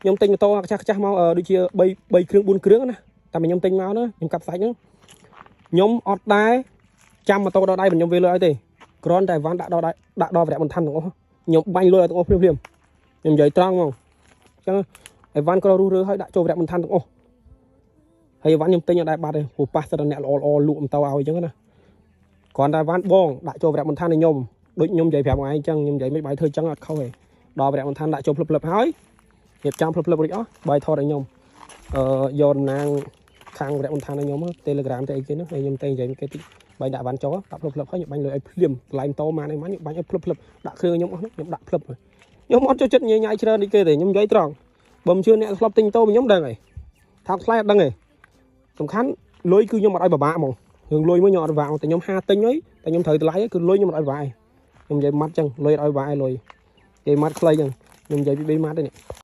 ខ្ញុំទិញម៉ូតូខ្ចាស់ខ្ចាស់មកដូចជា3 3គ្រឿង4គ្រឿងណាតែខ្ញុំទិញមកណាខ្ញុំកាប់សាច់ហ្នឹងខ្ញុំអត់ដែរចាំម៉ូតូដល់ដៃខ្ញុំវាលុយឲ្យទេគ្រាន់តែវ៉ាន់ដាក់ដល់ដៃដាក់ដល់វរៈបន្ថែមទាំងអស់ខ្ញុំបាញ់លុយឲ្យទាំងអស់ភ្លាមភ្លាមខ្ញុំនិយាយត្រង់ហ្មងអញ្ចឹងអីវ៉ាន់ក៏រុះរើឲ្យដាក់ចូលវរៈបន្ថែមទាំងអស់ហើយអីវ៉ាន់ខ្ញុំទិញអត់ដែរបាត់ទេព្រោះប៉ះសិតតែអ្នកល្អល្អលក់ម៉ូតូឲ្យអញ្ចឹងណាគ្រាន់តែវ៉ាន់បងដាក់ចូលវរៈបន្ថែមឲ្យខ្ញុំដូចខ្ញុំនិយាយប្រាប់ឯងអញ្ចឹងខ្ញុំនិយាយមិនបាយធ្វើអញ្ចឹងអត់ខុសទេដល់វរៈបន្ថែមដាក់ចូលភ្លឹបភ្លឹបហើយរៀបចំភ្លឹបភ្លឹបរួចអស់បាយថតឲ្យខ្ញុំអឺយកតំណាងខាងវរៈបន្ថែមឲ្យខ្ញុំ Telegram ទៅអីគេនោះហើយខ្ញុំទៅនិយាយគេតិចបាញ់ដាក់វ៉ាន់ចូលដាក់ភ្លឹបភ្លឹបហើយខ្ញុំបាញ់លុយឲ្យភ្លាមតម្លៃម៉ូតូម៉ានអីម៉ានខ្ញុំបាញ់ឲ្យភ្លឹបភ្លឹបដាក់គ្រឿងខ្ញុំអស់ខ្ញុំដាក់ភ្លឹបខ្ញុំអត់ចូលចិត្តញ៉ៃញ៉ៃច្រើននេះគេទេខ្ញុំនិយាយត្រង់បើមិនជឿអ្នកធ្លាប់ទិញម៉ូតូខ្ញុំដឹងហើយថាថ្លៃអត់ដឹងទេសំខាន់លុយគឺខ្ញុំអត់ឲ្យពិបាកហ្មងរឿងលុយមួយខ្ញុំអត់ពិបាកតែខ្ញុំហាទិញហើយតែខ្ញុំត្រូវតម្លៃគឺលុយខ្ញុំអត់ឲ្យពិបាកខ្ញុំនិយាយម៉ាត់ចឹងលុយអត់ឲ្យពិបាកឯលុយនិយាយម៉ាត់ខ្លីចឹងខ្ញុំនិយាយពី3ម៉ាត់ទេនេះ។